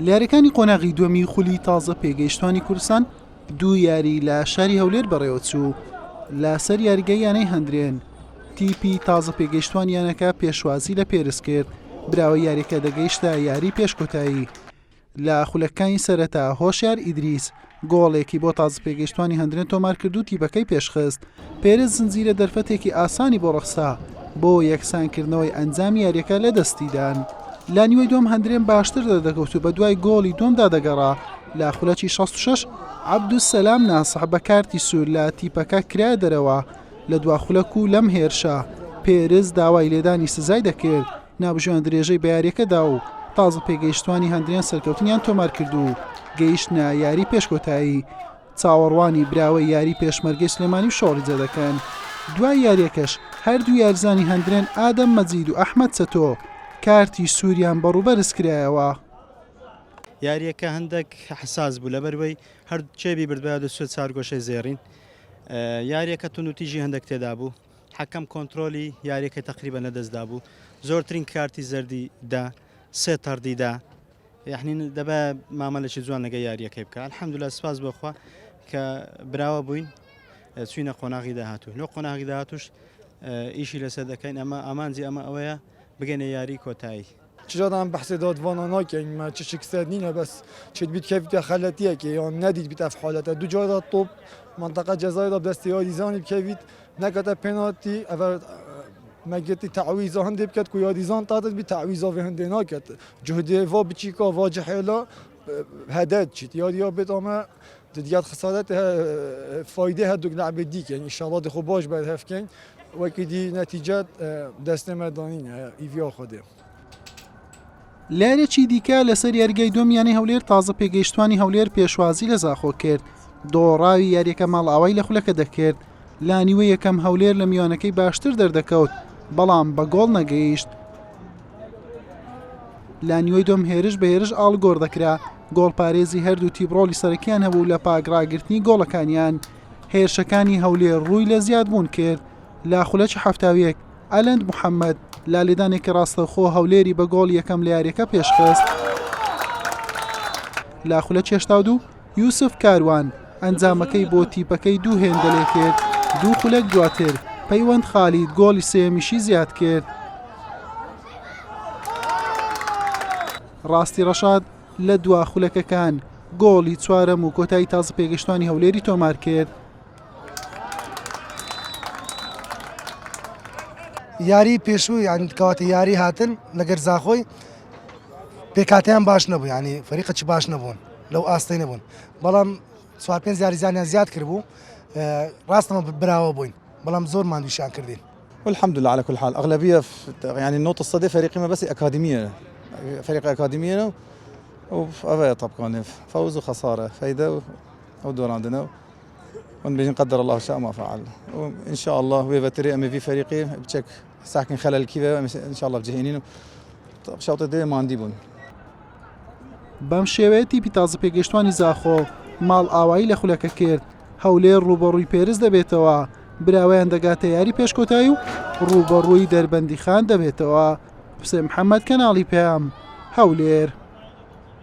لە یاریەکانی قۆناغی دووەمی خولی تازە پێگەیشتوانی کوردستان دوو یاری لە شاری هەولێر بەڕێوەچوو لەسەر یاریگای یانەی هەندرێن تیپی تازە پێگەیشتوان یانەکە پێشوازی لە پێرس کرد براوە یاریەکە دەگەیشتە یاری پێشکۆتایی لە خولەکانی سەرەتا هۆشیار ئیدریس گۆڵێکی بۆ تازەپێگەیشتوانی هەندرێن تۆمارکرد و تیپەکەی پێشخست، پێرێز زنجیرە دەرفەتێکی ئاسانی بۆ ڕەخسا بۆ یەکسانکردنەوەی ئەنجامی یارییەکە لەدەستیدان. لە نیوەی دووەم هەندرێن باشتر دەردەکەوت و بەدوای گۆڵی دووەمدا دەگەڕا، لە خولەکی 66 عەبدولسەلام ناسح بە کارتی سوور لە تیپەکە کرایە دەرەوە، لە دوا خولەک و لەم هێرشە پێرز داوای لێدانی سزای دەکرد، ناوبژیوان درێژەی بە یارییەکە دا و تازە پێگەیشتووانی هەندرێن سەرکەوتنیان تۆمارکرد و گەیشتنە یاری پێشکۆتایی، چاوەڕوانی براوەی یاری پێشمەرگەی سلێمانی و شۆڕیجە دەکەن. دوای یارییەکەش هەردوو یاریزانی هەندرێن ئادەم مەجید و ئەحمەد چەتۆ کارتی سووریان بە ڕووبەرز کرایەوە. یارییەکە هەندێک حەساس بوو لەبەروەی هەر کێ بیبردبایە دەچووە چارگۆشەی زێڕین. یارییەکە توندوتیژی هەندێک تێدا بوو. حەکەم کۆنترۆلی یاریەکەی تەقریبەن لەدەست دابوو زۆرترین کارتی زەردی دا سێ تەڕدی دا یەعنی دەبا مامەلەکی جوان لەگە یاریەکەی بکە الحمدلله سپاس بۆخوا کە براوە بووین چوینە قۆناغی داهاتوو لۆ قۆناغی داهاتوش ئیشی لەسەر دەکەین ئەمە ئامانجی ئەمە ئەوەیە بگەنە یاری کۆتایی. چجاران بەحسێ دادڤانا ناکەین مە چ شکست نینە بەس چێت بیت کەفیتە خەلەتیەکێ یان نەدیت بیت ئەف حالەتە دو جارا تۆپ منطقە جەزایدا بدەستێ یاریزانی بکەویت نەکەتە پێناتی ئەڤ مەگەتی تەعویزا هەندێ بکەت کو یاریزان تاتت بی تەعویزا vê هەندێ ناکەت جهدێ ڤا بچیکا ڤا جحێلا هەدەت چیت یاریا بێت ئامە ددیات خسارەت فایدە هەردووک لعبێ دیکەین ئینشاڵڵا دخۆ باش بەرهەفکەین وەکی دی نەتیجەت دەستێ مە دانینە ئیڤیا خودێ. لە یارییەکی دیکە لەسەر یاریگای دووەم یانەی هەولێر تازە پێگەیشتوانی هەولێر پێشوازی لە زاخۆ کرد دۆڕاوی یاریەکە ماڵئاوای لە خولەکە دەکرد لە نیوەی یەکەم هەولێر لە میوانەکەی باشتر دەردەکەوت بەڵام بە گۆڵ نەگەیشت لە نیوەی دووەم هێرش بە هێرش ئاڵگۆڕ دەکرا گۆڵپارێزی هەردوو تیپ ڕۆڵی سەرەکیان هەبوو لە پاکڕاگرتنی گۆڵەکانیان هێرشەکانی هەولێر ڕووی لە زیادبوون کرد لە خولەکی 71 ئەلەند محەممەد لە لێدانێکی ڕاستەوخۆ هەولێری بە گۆڵ یەکەم لە یاریەکە پێشخست لە خولەکی 82 یوسف کاروان ئەنجامەکەی بۆ تیپەکەی دوو هێندە لێکرد، دوو خولەک دواتر پەیوەند خالید گۆڵی سێیەمیشی زیادکرد. ڕاستی ڕەشاد لە دوا خولەکەکان گۆڵی چوارەم و کۆتایی تازە پێگەشتوانی هەولێری تۆمارکرد. یاری پێشوو یان کەواتە یاری هاتن لەگەر زاخۆی پێکاتیان باش نەبوو ینی فەریقە چ باش نەبوون لەو ئاستەی نەبوون بەڵام چوار پێنج یاریزانیان زیاد کردبوو ڕاستەمە براوە بووین بەڵام زۆر ماندووشیان کردین. والحمد لله على كل حال اغلبيه يعني النقطه الصدي فريقي ما بس اكاديميه فريق اكاديميه وفي طبعا فوز وخساره فايده ودور عندنا ونبيجن قدر الله شاء ما فعل وان شاء الله ويفتري ام في فريقي بتشك ساكن خلل كيف ان شاء الله بجهينين شوط دێ ماندی بوون. بەم شێوەیە تیپی تازە پێگەشتوانی زاخۆ ماڵئاوایی لە خولەکە کرد، هەولێر ڕووبەڕووی پێرس دەبێتەوە، براوەیان دەگاتە یاری پێشکۆتایی و ڕووبەڕووی دەربەندیخان دەبێتەوە. حوسێن محەمەد، کەناڵی پەیام، هەولێر.